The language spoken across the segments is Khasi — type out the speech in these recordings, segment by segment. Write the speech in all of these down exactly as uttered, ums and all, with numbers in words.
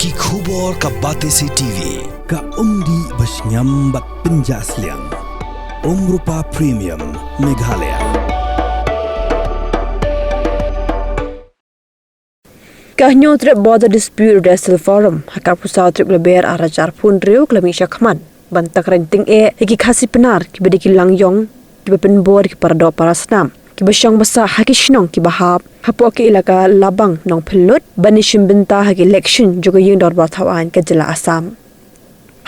Ki khubor ka Batesi T V, ka umdih ba shngiam bad pynjah sliang. Umrupa Premium, Meghalaya. Ka Hynñiewtrep Border Dispute Redressal Forum ha ka arphew saw tarik Lber arhajar arphew hynriew ka la mih shakhmat ban tak rynting eh ïa ki Khasi Pnar kiba dei ki langiong, kiba pynbor ïa ki paradoh parasnam kiba shong basah ha ki shnong kiba hap hapoh ki elaka Labang Nongphyllut ban ïashim bynta ha ki election jong ka Ïing Dorbar Thaw Aiñ ka jylla Assam.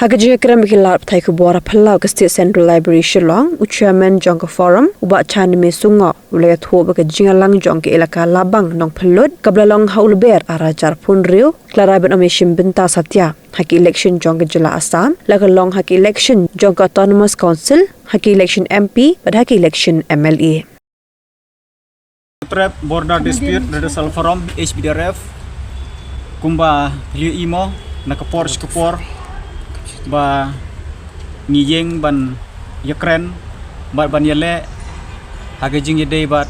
Ha ka jingïakren bad ki lad pathai khubor ha phyllaw ka State Central Library Shillong, u Chairman jong ka Forum, u Bah Chanime Sungoh, u la ïathuh ba ka jingïalang jong ka elaka Labang Nongphyllut kaba la long ha u Lber arhajar arphew hynriew ka la rai ban ym ïashim bynta satia ha ki election jong ka jylla Assam, la ka long ha ki election jong ka Autonomous Council, ha ki election M P bad ha ki election M L A. Trep Border Dispute Redressal Forum, H B D R F, kumba phi ïohi mo, na ka por sha ka por ba ngi ïeng ban ïakren bad ban ïaleh ha ka jingïadei bad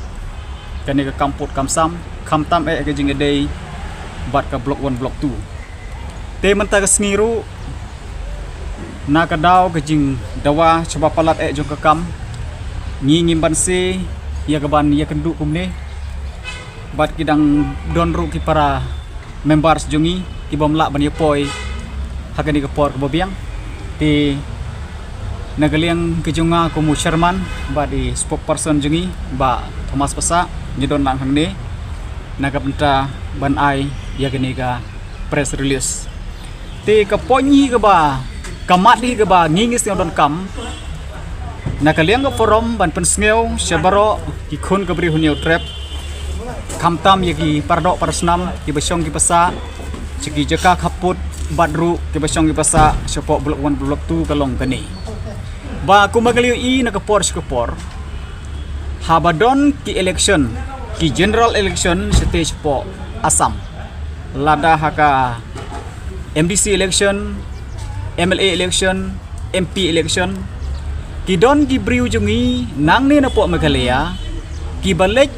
kane ka kam pud kam sam, khamtam eh ka jingïadei bad ka Block One, Block Two. Te mynta ka sngi ruh, na ka daw ka jingdawa shaba palat eh jong ka kam, ngi ngim banse ïa ka ban ïakynduh kumne bad ki dang don ruh ki para members jong ngi kibym lah ban ïapoi ha kane ka por kaba biang. Te na ka liang ka jong nga kum u chairman bad i spokesperson jong ngi, Bah Thomas Passah, ngi don lang hangne na ka bynta ban ai ïa kane ka press release. Te ka point hi kaba, ka mat hi kaba ngi ngi sngewdonkam na ka liang ka Forum ban pynsngew sha baroh ki khun ka Bri u Hynñiewtrep, khamtam ïa ki paradoh parasnam kiba shong kiba sah sha ki jaka khappud bad ruh kiba shong kiba sah shapoh Block One, Block Two, ka long kane ba kumba ngi la ïohi na ka por sha ka por, haba don ki election, ki general election shatei shapoh Assam, lada ha ka M D C election, M L A election, M P election, ki don ki briew jong ngi nangne napoh Meghalaya kiba leit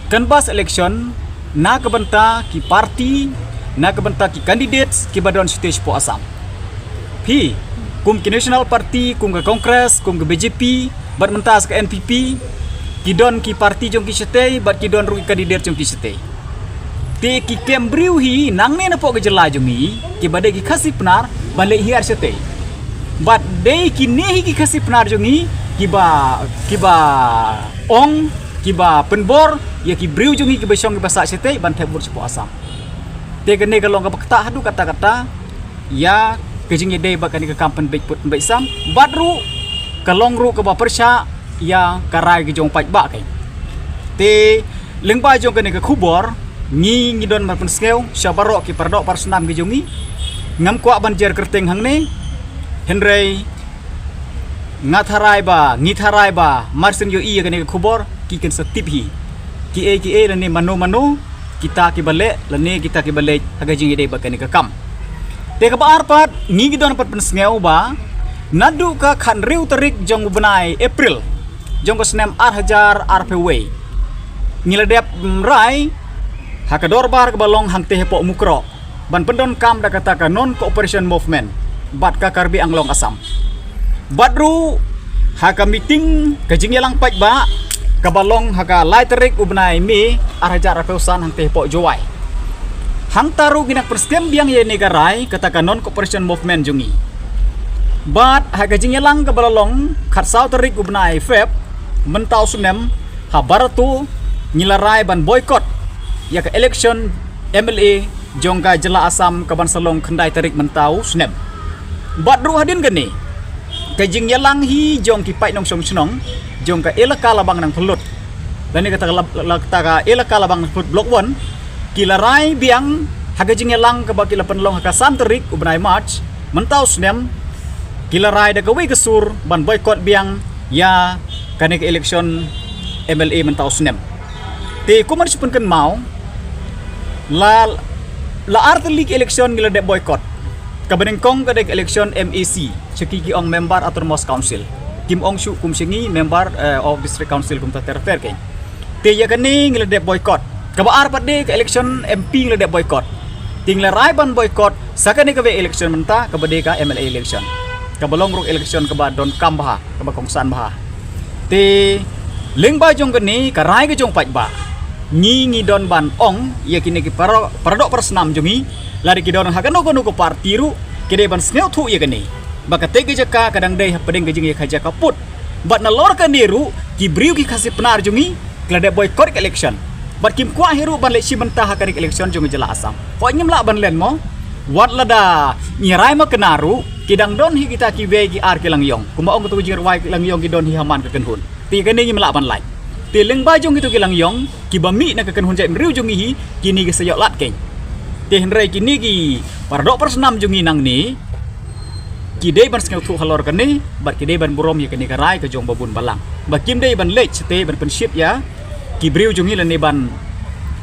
canvass election na ka bynta ki party, na ka bynta ki candidates kiba don shatei shapoh Assam. Phi, kum ki National Party, kum ka Congress, kum ka B J P bad mynta sa ka N P P, ki don ki party jong ki shatei bad ki don ruh ki candidate jong ki shatei. Te ki kem briew hi nangne napoh ka jylla jong ngi kiba dei ki Khasi Pnar ban leit hiar shatei. Bad dei kine hi ki Khasi Pnar jong ngi kiba, kiba ong, kiba pynbor ïa ki briew jong ngi kiba shong kiba sah shatei ban thep vote shapoh Assam. Te kane ka long kaba ktah haduh katta katta ïa ka jingïadei bad kane ka kam pynbeit pud pynbeit sam, bad ruh ka long ruh kaba pyrshah ïa ka rai ka jong u paidbah kein. Te lyngba jong kane ka khubor, ngi ngi don ban pynsngew sha baroh ki paradoh parasnam ki jong ngi. Ngam kwah ban jer kyrteng hangne, hynrei nga tharai ba, ngi tharai ba mar shen ïohi ïa kane ka khubor ki kynsa tip hi kiei kiei lane mano mano kita kiba leh lane kita kiba leit ha ka jingïadei bad kane ka kam. Te kaba ar pat, ngi ngi don pat pynsngew ba naduh ka khathynriew tarik jong u bnai April jong ka snem arhajar arphew wei, ngi la dep, mm, rai ha ka dorbar kaba long hangtei hapoh Mukroh ban pyndonkam da kata ka Non Cooperation Movement bad ka Karbi Anglong Assam. Bad ruh ha ka meeting ka jingïalang paidbah kaba long ha ka lai tarik u bnai May arhajar arphew san hangtei hapoh Jowai, hangta ruh ngi nang pynskhem biang ïa kane ka rai kata ka Non Cooperation Movement jong ngi. Bad ha ka jingïalang kaba la long khatsaw tarik u bnai Feb mynta u snem, ha Barato, ngi la rai ban boycott ïa ka election M L A jong ka jylla Assam kaban sa long khyndai tarik mynta u snem. Bad ruh hadien kane, ka jingïalang hi jong ki paid nongshong shnong jong ka elaka Labang Nangphyllut, lane kata ka la, la, kata ka elaka Labang Nangphyllut Block One, ki la rai biang ha ka jingïalang kaba ki la pynlong ha ka san tarik u bnai March mynta u snem, ki la rai da kawei ka sur ban boycott biang ïa kane ka election M L A mynta u snem. Te kumba shu pynkynmaw, la, la ar tylli ki election ngi la dep boycott. Kaba nyngkong ka dei ka election M A C, sha ki ki ong Member Autonomous Council. Kim ong shuh kum sha ngi Member, eh, of District Council kumta ter ter kein. Te ïa kane ngi la dep boycott. Kaba ar pat dei ka election M P ngi la dep boycott. Te ngi la rai ban boycott sa kane kawei election mynta, kaba dei ka M L A election, kaba long ruh election kaba donkam bha, kaba kongsan bha. Te lyngba jong kane ka rai ka jong paidbah, ngi ngi don ban ong ïa kine ki para-, paradoh parasnam jong ngi, lada ki don ha kano kano ka party ruh, ki dei ban sngewthuh ïa kane, ba katei ka jaka ka dang dei hapdeng ka jingïakha jaka put. Bad nalor kane ruh, ki briew ki Khasi Pnar jong ngi ki la dep boycott ka election. Bad kim kwah hi ruh ban leit shim bynta ha kane ka election jong ka jylla Assam. Hooid, ngim lah ban len mo. Wat lada ngi rai ma kane ruh, ki dang don hi kita kiwei ki ar ki langïong. Kumba ong kato ka jingrwai, ki langïong ki don hi ha man ka kynhun. Te kane ngim lah ban lait. Te lyngba jong kito ki langïong, kiba mih na ka kynhun jaitbynriew jong ngi hi, kine ki sa ïoh lad keiñ. Te hynrei kine ki paradoh parasnam jong ngi nangne, ki dei ban sngewthuh halor kane, bad ki dei ban burom ïa kane ka rai ka jong babun balang. Ba kim dei ban leit shatei ban pynshit ïa ki briew jong ngi, lane ban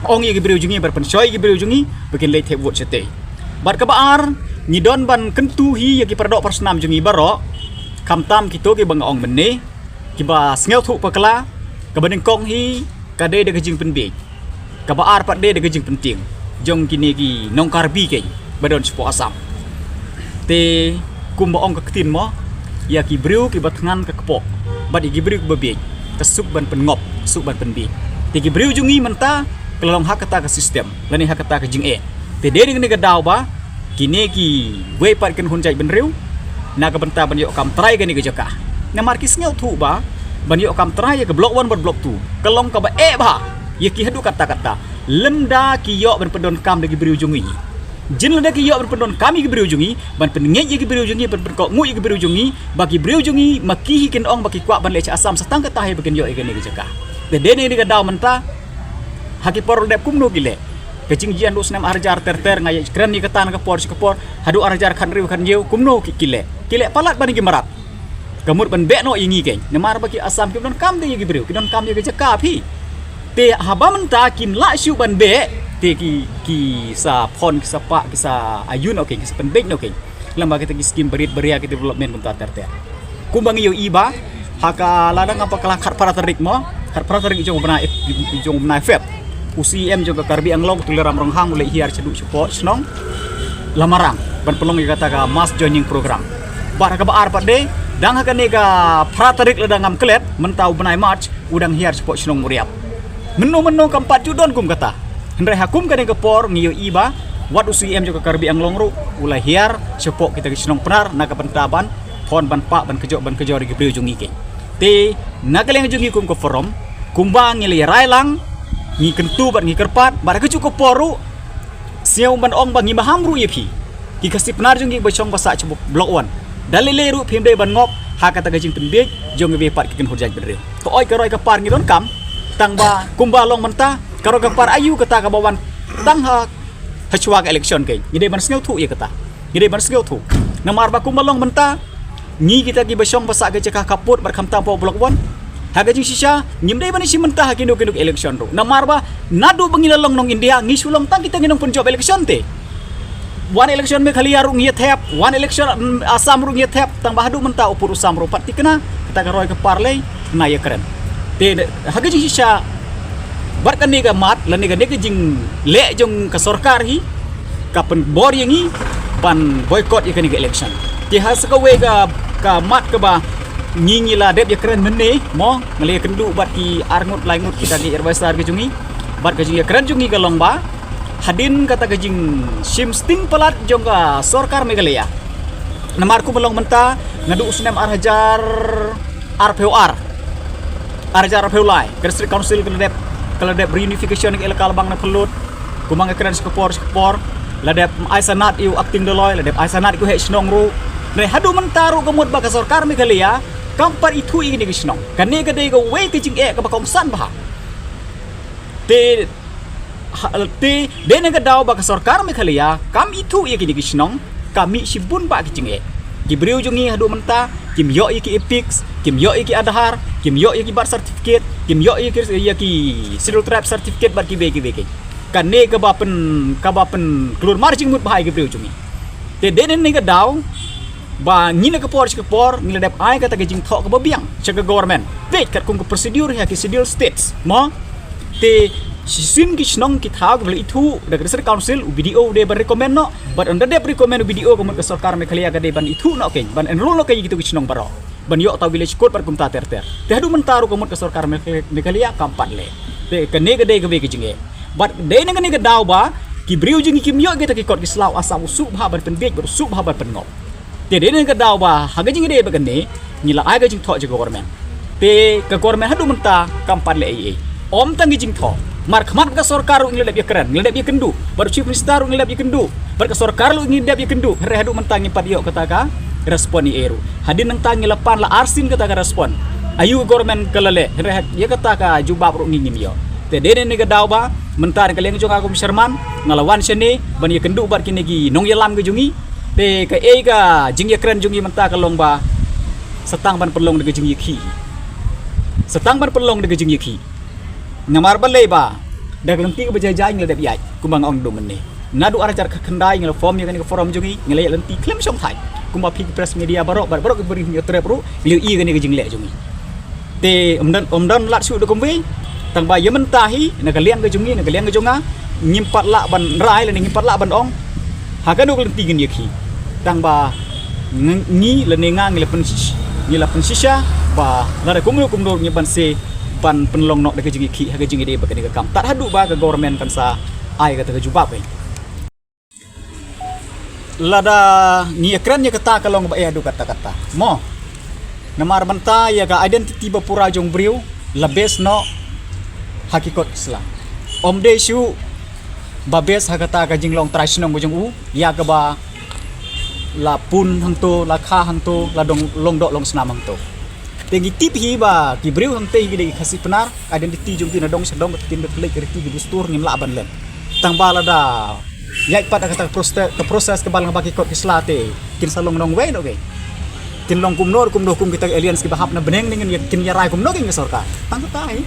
ong ïa ki briew jong ngi, ban pynshoi ïa ki briew jong ngi ba kin leit thep vote shatei. Bad kaba ar, ngi don ban kyntu hi ïa ki paradoh parasnam jong ngi baroh, khamtam kito kiba nga ong mynne, kiba sngewthuh bakla, kaba nyngkong hi ka dei da ka jingpynbiej. Kaba ar pat dei da ka jingpyntieng jong kine ki nong Karbi keiñ ba don shapoh Assam. Te kumba ong ka ktien mo, ïa ki briew kiba thngan ka kpoh, bad ïa ki briew kiba biej, ka suk ban pynngop, ka suk ban pynbiej. Te ki briew jong ngi mynta, ka la long ha kata ka system, lane ha kata ka jingeh. Te dei na kane ka daw ba kine kiwei pat ki kynhun jaitbynriew, na ka bynta ban ïoh kam trai kane ka jaka. Namar ki sngewthuh ba ban ïoh kam trai ïa ka Block One bad Block Two, ka long kaba eh bha ïa ki haduh katta katta. Lymda ki ïoh ban pyndonkam da ki briew jong ngi. Jin lada ki ïoh ban pyndonkam ïa ki briew jong ngi, ban pynngeit ïa ki briew jong ngi, ban pynkohnguh ïa ki briew jong ngi, ba ki briew jong ngi ma ki hi kin ong ba ki kwah ban leit sha Assam, sa tang kata hi ba kin ïoh ïa kane ka jaka. Te dei na kane ka daw mynta, ha ki por la dep kumno ki leh. Ka jingïaid haduh snem ar hajar ter ter, nga ïakren ïa kata na ka por sha ka por, haduh ar hajar khathynriew khathynñiew, kumno ki, ki leh. Ki leh palat ban ïa ki mrad. Ka mut ban beh noh ïa ngi keiñ. Namar ba ki Assam kim donkam de ïa ki briew, ki donkam ïa ka jaka phi. Te haba mynta kim lah shuh ban beh, te ki, ki sa phon, ki sa pah, ki sa ayu noh keiñ, ki sa pynbiej noh keiñ. Lem bad kita ki skim barit baria, ki development kumta ter ter. Kumba ngi ïohi ba ha ka, lada ngam bakla, khatphra tarik mo, khatphra tarik jong u bnai, jong u bnai Feb, u C E M jong ka Karbi Anglong, u Tuliram Ronghang, u leit hiar shaduh shapoh shnong Lamarang ban pynlong ïa kata ka mass joining program. Bad ha kaba ar pat de, dang ha kane ka phra tarik lada ngam klet, mynta u bnai March, u dang hiar shapoh shnong Mawriap. Mynno mynno kam pat ju don kum kata. Hynrei ha kum kane ka por ngi ïohi ba wat u C E M jong ka Karbi Anglong ruh u la hiar shapoh kita ki shnong Pnar na ka bynta ban phon, ban pah, ban kjot, ban kjot ïa ki briew jong ngi keiñ. Te na ka liang jong ngi kum ka forum, kumba ngi la ïa rai lang, ngi kyntu bad ngi kyrpad, bad ha kajuh ka por ruh, sngewbha ban ong ba ngi maham ruh ïa phi, ki Khasi Pnar jong ngi ba shong ba sah sha Block One. Da lei lei ruh phim dei ban ngop ha kata ka jingpynbiej jong kiwei pat ki kynhun jaitbynriew. Hooid, ka roi ka par ngi donkam, tang ba kumba long mynta, ka roi ka par aïu kata kaba wan tang ha, ha shuwa ka election keiñ. Ngi dei ban sngewthuh ïa kata. Ngi dei ban sngewthuh. Namar ba kumba long mynta, ngi kita kiba shong ba sah ka jaka khappud bad khamtam hapoh Block One, ha ka jingshisha ngim dei ban ïashim bynta ha kino kino ki election ruh. Namar ba naduh ba ngi la long nong India, ngi shu long tang kita ki nongpynjop election te. Wan election Meghalaya ruh ngi ïa thep, wan election, mm, Assam ruh ngi ïa thep, tang ba haduh mynta u pud u sam ruh pat thikna, kata ka roi ka par lei, na ïa kren. Te ha ka jingshisha, bad kane ka mat, lane kane ka jingleh jong ka sorkar hi, ka pynbor ïa ngi ban boycott ïa kane ka election. Te ha sa kawei ka, ka mat kaba ngi ngi la dep ïa kren mynne mo, nga la ïa kynduh bad ki ar ngut lai ngut kita ki advisor ki jong ngi. Bad ka jingïakren jong ngi ka long ba hadien kata ka jingshim sting palat jong ka sorkar Meghalaya. Namar kumba long mynta, naduh u snem ar hajar arphew ar, ar hajar arphew lai, ka District Council ka la dep, ka la dep reunification ka elaka Labang na Phyllud. Kumba nga kren sha ka por sha ka por, la dep ai sanad ïa u acting Dolloi, la dep ai sanad ïa u heh shnong ruh. Hynrei haduh mynta ruh ka mut ba ka sorkar Meghalaya kam pat ithuh ïa kine ki shnong. Kane ka dei kawei ka jingeh kaba kongsan bha. Te ha, te dei na ka daw ba ka sorkar Meghalaya kam ithuh ïa kine ki shnong, ka mih shibun bah ki jingeh. Ki briew jong ngi haduh mynta kim ïoh ïa ki EPIC, kim ïoh ïa ki Aadhaar, kim ïoh ïa ki birth certificate, kim ïoh ïa ki, ïa ki Scheduled Tribe certificate bad kiwei kiwei keiñ. Kane kaba pyn, kaba pynklur mar jingmut bha ïa ki briew jong ngi. Te dei na kane ka daw ba ngi na ka por sha ka por ngi la dep ai kata ka jingthoh kaba biang sha ka government. Peit katkum ka procedure ha ki Scheduled States mo. Te Shisien ki shnong ki thaw ki ba la ithuh da ka District Council, u B D O u dei ban recommend noh, bad ynda dep recommend u B D O ka mut ka sorkar Meghalaya ka dei ban ithuh noh kein, ban enroll noh kein ïa kito ki shnong baroh ban ïoh ta u village court bad kumta ter ter. Te haduh mynta ruh ka mut ka sorkar Meghalaya, Meghalaya kam pat leh. Te kane ka dei kawei ka jingeh. Bad dei na kane ka daw ba ki briew jong ngi kim ïoh kita ki kot ki sla, asam u suk bha ban pynbiej bad u suk bha ban pynngop. Te dei na ka daw ba ha ka jingïadei bad kane ngi la ai ka jingthoh jong ka government. Te ka government haduh mynta kam pat leh ei ei. Ym tang ki jingthoh, markhmat ka sorkar ruh ngi la dep ïakren, ngi la dep ïakynduh, bad u Chief Minister ruh ngi la dep ïakynduh, bad ka sorkar ruh ngi dep ïakynduh, hynrei haduh mynta ngim pat ïoh kata ka respond ei ei ruh. Hadien nangta ngi la pan la arsien kata ka respond. Aïu ka government ka la leh, hynrei ïa kata ka jubab ruh ngi ngim ïoh. Te dei na ka daw ba mynta na ka liang jong nga kum chairman nga la wan shane ban ïakynduh bad kine ki nongïalam ka jong ngi. Te kaei ka jingïakren jong ngi mynta ka long ba sa tang ban pynlong da ka jingïakhih. Sa tang ban pynlong da ka jingïakhih. Namar balei ba da ka lynti kaba jai jai ngi la dep ïaid kumba nga ong naduh mynne. Naduh ar hajar khyndai ngi la form ïa kane ka forum jong ngi, ngi la ïaid lynti khlem shong thait. Kumba phi ki press media baroh, bad baroh ki briew ngi ïa trep ruh ngi la ïohi kane ka jingleh jong ngi. Te ym don, ym don lad shuh da kumwei. Tang ba ïa mynta hi na ka liang ka jong ngi, na ka liang ka jong nga, ngim pat lah ban rai lane ngim pat lah ban ong ha kano ka lynti ngin ïakhih. Tang ba ngi, ngi lane nga ngi la pyn, ngi la pynshisha ba lada kumno kumno ngi ban sa ban pynlong noh da ka jingïakhih ha ka jingïadei bad kane ka kam, tad haduh ba ka government kan sa ai kata ka jubab. Lada ngi ïakren ïa kata ka long ba ïa haduh katta katta mo. Namar mynta ïa ka identity ba pura jong u briew la base noh ha ki kot ki sla. Ym dei shuh ba base ha kata ka jinglong trai shnong ka jong u, ïa kaba la pun hangto, la kha hangto, la dong long doh long snam hangto. Te ngi tip hi ba ki briew hangtei ki dei ki Khasi Pnar, identity jong ki na dong sha dong, ka ktien ka thylliej, ka riti ka dustur ngim lah ban len. Tang ba lada ïaid pat ha kata ka proste-, ka process kaba lyngba ki kot ki sla te kin sa long nongwei noh kein. Kin long kumno kumno kum kita ki aliens kiba hap na bneng ne kin ïa, kin ïa rai kumno kein ka sorkar. Tang kata hi.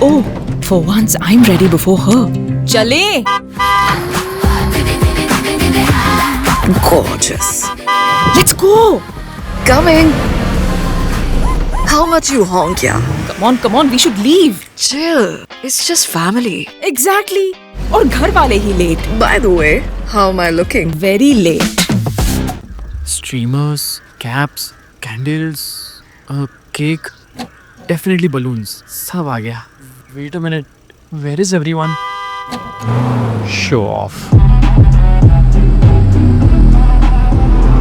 Oh, for once I'm ready before her. Chale! Gorgeous. Let's go! Coming. How much you honk, yeah? Come on, come on, we should leave. Chill. It's just family. Exactly. और घर वाले ही late. By the way, how am I looking? Very late. Streamers, caps, candles, a cake, definitely balloons. सब आ गया. Wait a minute. Where is everyone? Show off.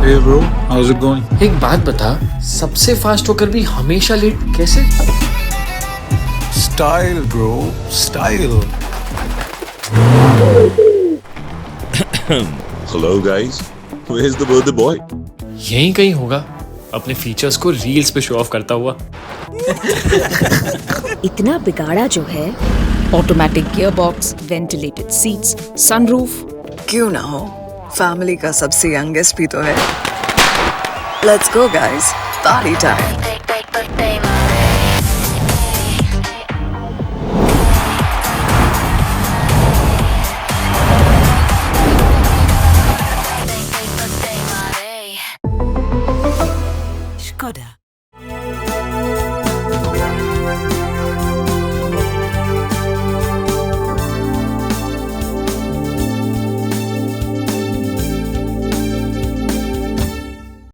Hey bro, how's it going? एक बात बता, सबसे फास्ट होकर भी हमेशा लेट कैसे? Style, bro, style. Hello guys, where's the birthday boy? यहीं कहीं होगा, अपने फीचर्स को रील्स पे शो ऑफ करता हुआ. इतना बिगाड़ा जो है. Automatic gearbox, ventilated seats, sunroof. क्यों ना हो, फैमिली का सबसे यंगेस्ट भी तो है. Let's go guys, party time. Skoda.